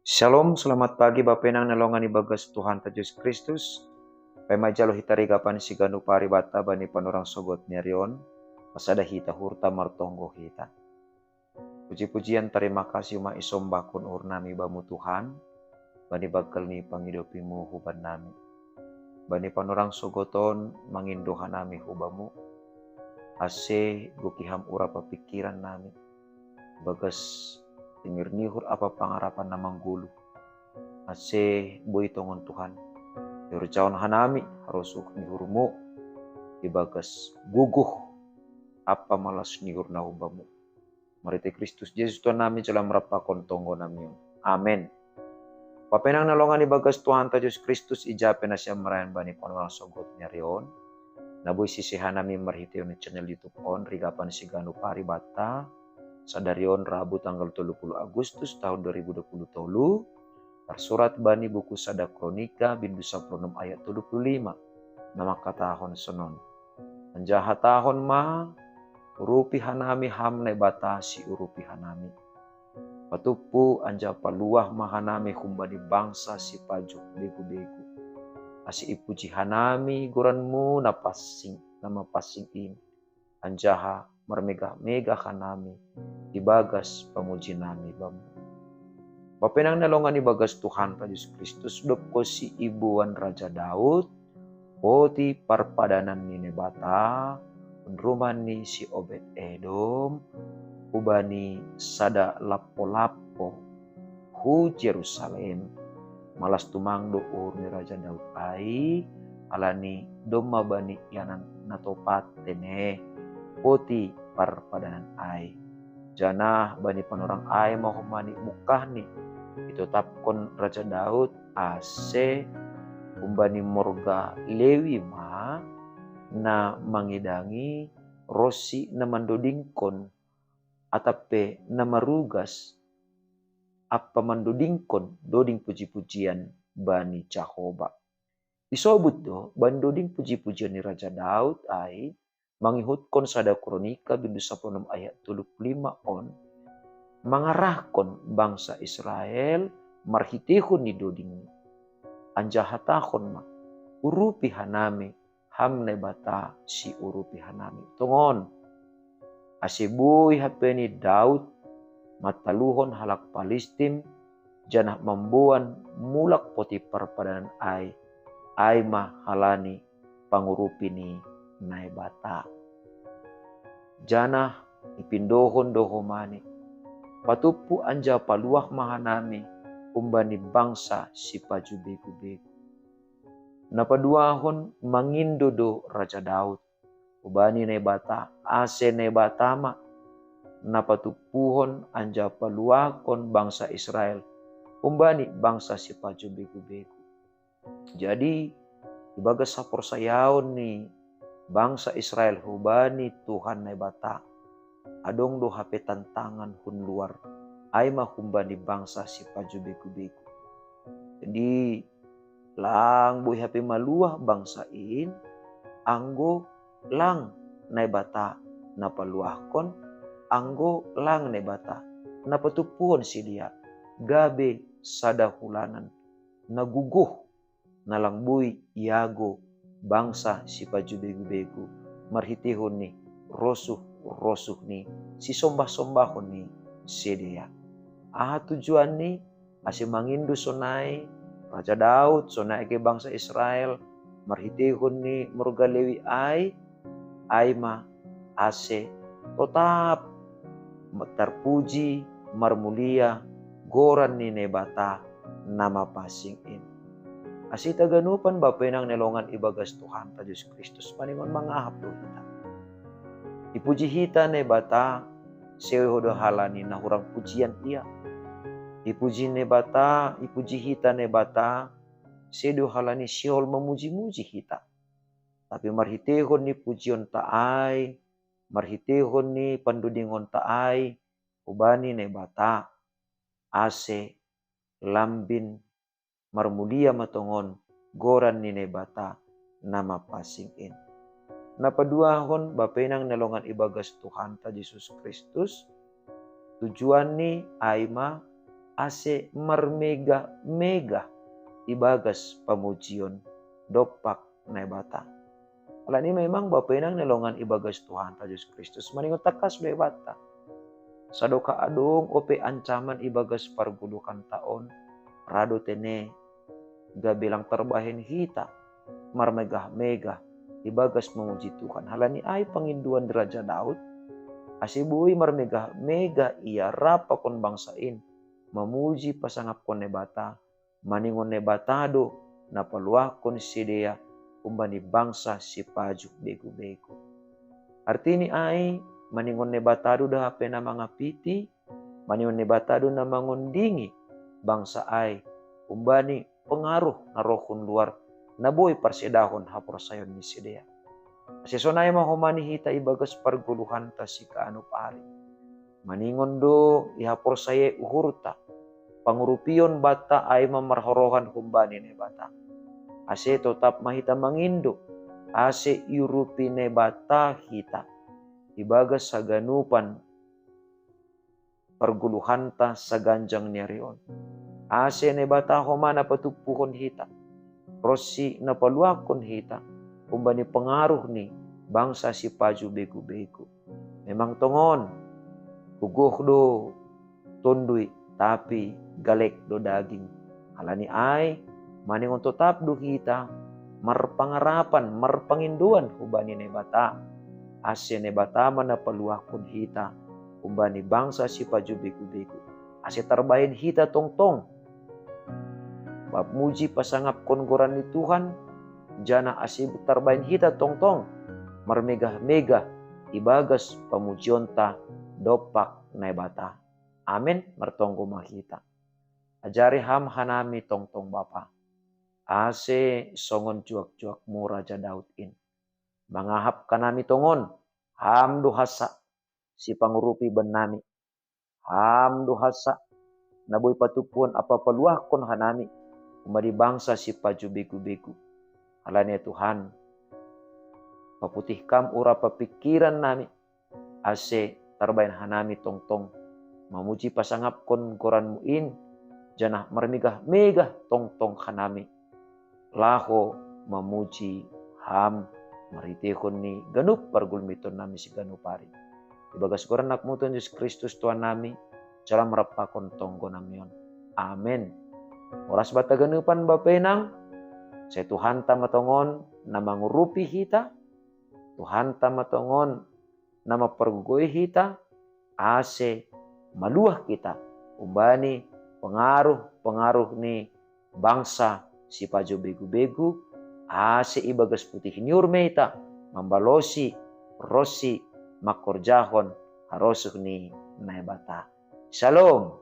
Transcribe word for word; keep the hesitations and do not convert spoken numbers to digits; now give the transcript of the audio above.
Shalom, selamat pagi Bapenang na longan ibagas Tuhan ta Jesus Kristus. Paima jalo hita rigapan siganu paribata bani panorang sogot ni arion, pasada hita hurta martonggo hita. Puji-pujian tarima kasih ma isombakon ur nami bamu Tuhan, bani bagal ni pangidopimu huban nami. Bani panorang sogoton mangindoha nami hubamu, ase gokiham urapa pikiran nami. Bagas tingir nihur apa pangarapan na manggulu. Ase boi tongon Tuhan. Iurjaon hanami harosuh nihurmu. Ibagas guguh apa malas nihur na hubamu. Marite Kristus Jesus Tuhan nami jala merapakon tonggo nami. Amen. Papenang na longan ibagas Tuhan ta Jesus Kristus ijape na siam merayan bani panorang sogot ni arion. Na boi siseha nami marhite ni channel YouTube on rigapan siganu paribata. Sadari on Rabu tanggal tolu puluh Agustus tahun dua ribu dua puluh tolu. Tersurat bani buku sada Kronika bindu sapuluh enam ayat tolu puluh lima. Na mangkatahon sonon. Anjaha tahon ma urupi hanami ham Naibata si urupi hanami. Patumpu anjaha paluah ma hanami humbani bangsa si pajuk begu-begu. Ase ipuji hanami goranmu na passing, na mapassing in. Anjaha marmegah-megah hanami ibagas pamuji nami bamu. Bapenang na longan ibagas Tuhan ta Jesus Kristus dob konsi iboan Raja Daud, poti parpadanan ni Naibata, hun rumah ni si Obed Edom, hubani sada lapo-lapo hu Jerusalem. Malas tumang do uhur ni Raja Daud ai, alani domma bani ianan na topat tene, poti parpadanan ai. Janah bani panorang ai ma humbani mungkahni, itotapkon Raja Daud ase humbani morga Lewi ma na mangidangi ronsi na mandodingkon atap pe na marugas ampa mandodingkon doding puji-pujian bani Jahoba. Isobut do bani doding puji-pujian ni Raja Daud ai, mangihutkon sada Kronika bindu sapuluh enam ayat tolu puluh lima on, mangarahkon bangsa Israel marhitehon ni dodingni. Anjaha hatahon ma, urupi hanami, ham Naibata si urupi hanami. Tongon. Ase boi hape ni Daud mataluhon halak Palistim, janah mamboan mulak poti parpadanan ai, ai ma halani pangurupi ni Naibata. Janah ipindohon do homani, patumpu anjaha paluah ma hanami humbani bangsa si pajuk begu-begu. Na paduahon mangindo do Raja Daud hubani Naibata, ase Naibata ma na patumpuhon anjaha paluahkon bangsa Israel humbani bangsa si pajuk begu-begu. Jadi, ibagas haporsayaon ni bangsa Israel hubani Tuhan Naibata, adong do hape tantangan hun luar, ai ma humbani bangsa si pajuk begu-begu. Jadi, lang boi hape maluah bangsa in, anggo lang Naibata na paluahkon, anggo lang Naibata na patumpuhon sidea, gabe sada hulanan na guguh, na lang boi iago bangsa si pajuk begu-begu marhitehon ni rosuh-rosuh ni sisombah-sombahon ni sidea. Aha tujuanni? Ase mangindo sonai Raja Daud, sonai age bangsa Israel, marhitehon ni morga Lewi ai, ai ma ase totap tarpuji, marmulia goran ni Naibata na mapansing in. Ase taganupan bapenang na longan ibagas Tuhanta Jesus Kristus, maningon mangahap do hita. Ipuji hita Naibata, sedo halani na hurang pujian Ia. Ipuji Naibata, ipuji hita Naibata, sedo halani sihol mamuji-muji hita. Tapi marhitehon ni pujionta ai, marhitehon ni pandodingonta ai, hubani Naibata, ase lambin marmulia ma tongon goran ni Naibata na mapansing in. Na paduahon bapenang na longan ibagas Tuhanta Jesus Kristus, tujuanni ai ma ase marmegah-megah ibagas pamujion dompak Naibata. Alani memang bapa inang na longan ibagas Tuhanta Jesus Kristus, maningon tangkas do banta. Sadokah adong ope ancaman ibagas pargoluhanta on, ra do tene gabe lang tarbahen hita marmegah-megah ibagas mamuji Tuhan. Alani ai pangindoan ni Raja Daud, ase boi marmegah-megah ia ra pakon bangsa in mamuji pasangapkon Naibata, maningon Naibata do na paluahkon sidea humbani bangsa sipajuh begu-begu. Artini ai, maningon Naibata do da hape na mangapiti, maningon Naibata do na mangondingi bangsa ai humbani pengaruh na roh hun luar na boi parsedahon haporsayaon ni sidea. Ase sonai ma homa ni hita ibagas pargoluhanta sikanup ari. Maningon do ihaporsayai uhurta, pangurupion banta ai ma marhorohan humbani Naibata. Ase totap ma hita mangindo, ase iurupi Naibata hita ibagas haganupan pargoluhanta saganjang ni ari on. Ase Naibata homa na patumpuhon hita, ronsi na paluahkon hita humbani pengaruh ni bangsa sipajuh begu-begu. Memang tongon, gogoh do tondui, tapi galek do daging. Alani ai, maningon totap do hita marpangarapan, marpangindoan humbani Naibata, ase Naibata ma na paluahkon hita humbani bangsa sipajuh begu-begu, ase tarbahen hita tongtong mamuji pasangapkon goran ni Tuhan, janah ase tarbahen hita tongtong marmegah-megah ibagas pamujionta dompak Naibata. Amen. Martonggo ma hita. Ajari Ham hanami tongtong Bapa, ase songon juak-juakMu Raja Daud in. Mangahap hanami tongon, Ham do hansa sipangurupi bannami. Ham do hansa na boi patumpuhon ampa paluahkon hanami humbani bangsa sipajuh begu-begu. Alani ai Tuhan, paputih Kam ura pingkirannami, ase tarbahen hanami tongtong mamuji pasangapkon goranMu in, janah marmegah-megah tongtong hanami laho mamuji Ham marhiteihon ni ganup pargulmitonnami siganup ari. Ibagas goran AnakMu Tuhan Jesus Kristus Tuhannami, jalo ma rap pakon tonggonami on. Amen. Horas banta haganupan Bapa inang, sai Tuhanta ma tongon na mangurupi hita, Tuhanta ma tongon na mampargogoi hita, ase maluah hita humbani pengaruh-pengaruh ni bangsa sipajuh begu-begu, ase ibagas putih ni uhur ma hita mambalosi ronsi mangkorjahon harosuh ni Naibata. Shalom.